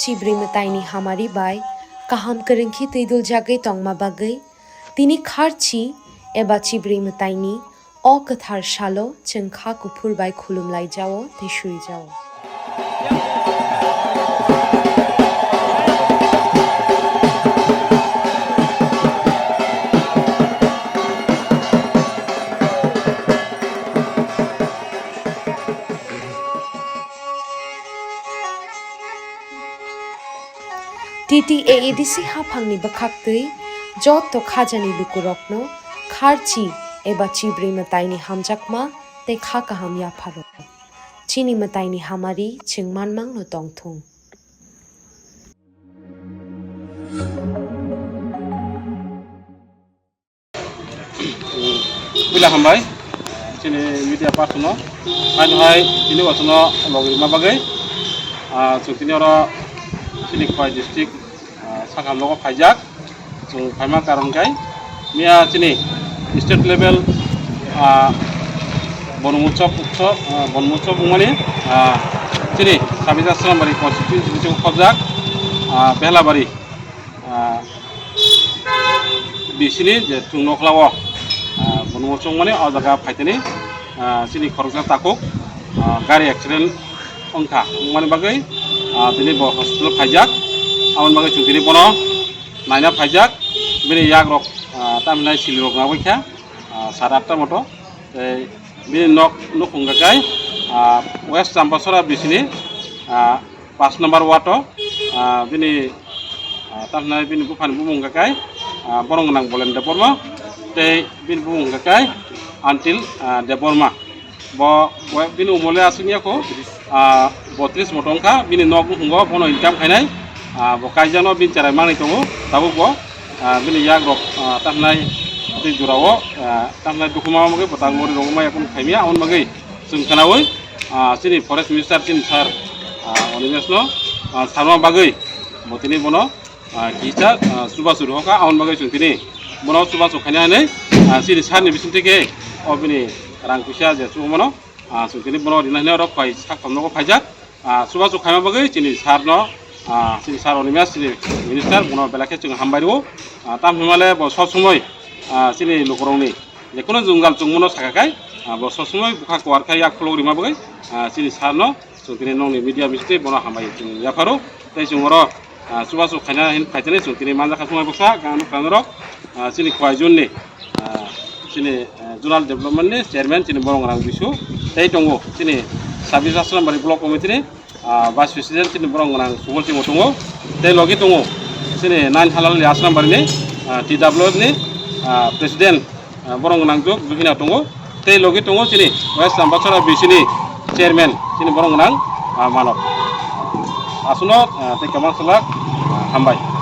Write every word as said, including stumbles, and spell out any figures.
Chibrwi mwtaini hamari bai kaham kwrwngkhe twiduljagwi tongma bagwi tini kharchi eba chibrwi mwtaini o kwthar salo chwng kha kuphur bai khulumlaijao tei suijao. T T A A D C haphangni bwkhaktwi joto khajani lukurokno kharchi eba chibrwi mwtaini hamjakma tei kha kaham yapharo. Chini mwtaini hamari chwng manmangno tongthung. Puila hambai chini media person no. Hai hai tini wasono logirima bagwi. Ah, chwng tini oro chini Khowai district, ah, sakha logo phaijak. Chwng phaima karon kai miya chini state level, ah, Bonum Utsav, Utsav, ah, Bonum Utsav wngmani, ah, chini Sabita Srambari constituency bisingo khobjak, ah, Behlabari, ah, bisini je chwng nokhlao, ah, Bonum Utsav wngmani o jaga phaitani, ah, chini khoroksa takhuk, ah, gari accident wngkha, wngmani bagwi, ah, tini bo hospital phaijak. Aboni bagwi chwng tini bono naina phaijak. Bini yagrok, ah, tamhinai silirok nangwi kha, ah, sat atta moto. Tei bini nok nukhung hwnkha khe, ah, West Champachara bisini, ah, pash number ward o, ah, bini, ah, tamhinai bini buphani bumung hwnkha khe, ah, borok gwnang Bolen Debbarma tei bini bumung hwnkha khe Antil, ah, Debbarma. Bo, bo bini umole aswk ya kho, ah, botris moto wngkha, bini nok nukhungo bono income khainai, ah, bo kaijakno bini cherai manwi tongo, tabuk bo, ah, bini yagrok, ah, tamhinai tei jorao, ah, tamhinai dukhuma wngwi bo tang mori rogwi maya kunu khaimya, aboni bagwi chwng khwnaui, ah, chini forest minister chini sir, ah, Animesh no, ah, sarma bagwi bo tini bono, ah, kisa, ah, chubachu rohorkha, aboni bagwi chwng tini bono chubachu khaina hinwi, ah, chini sir ni bisingtwi khe o bini rang puisa je chubamano, ah, chwng tini bono rina hinwi oro phai sak thamno phaijak. Ah, chubachu khaima bagwi chini sir no, ah, chini sir Animesh chini minister bono belai khe chwng hambai rwo. Ah, tamo hwnmale bo sob somoi, ah, chini lukurokni jekono jwngjal chwngmano saka khai, ah, bo sob somoi bwkha kuar khai yak khulok rima bagwi, ah, chini sir no chwng tini nokni media bisingtwi bono hambai chwng yapharo. Tei chwng oro, ah, chubachu khaina hin phaitani chwng tini manjakha chwng bwkha gang nukha norok, ah, chini Khowai zone ni, ah, chini, ah, zonal development ni chairman chini borok rang bisu tei tongo chini Sabita Srambari block committee ni, ah, vice president chini borok rang Subol Singh tongo tei logi tongo chini nine Halal Asrambari ni, ah, T W F ni, ah, president, ah, borok gwnang jok juhina tongo. Tei logi tongo chini West Champachara bisini chairman chini borok gwnang, ah, Manok. Asuno, ah, tei kwbang salak, ah, hambai.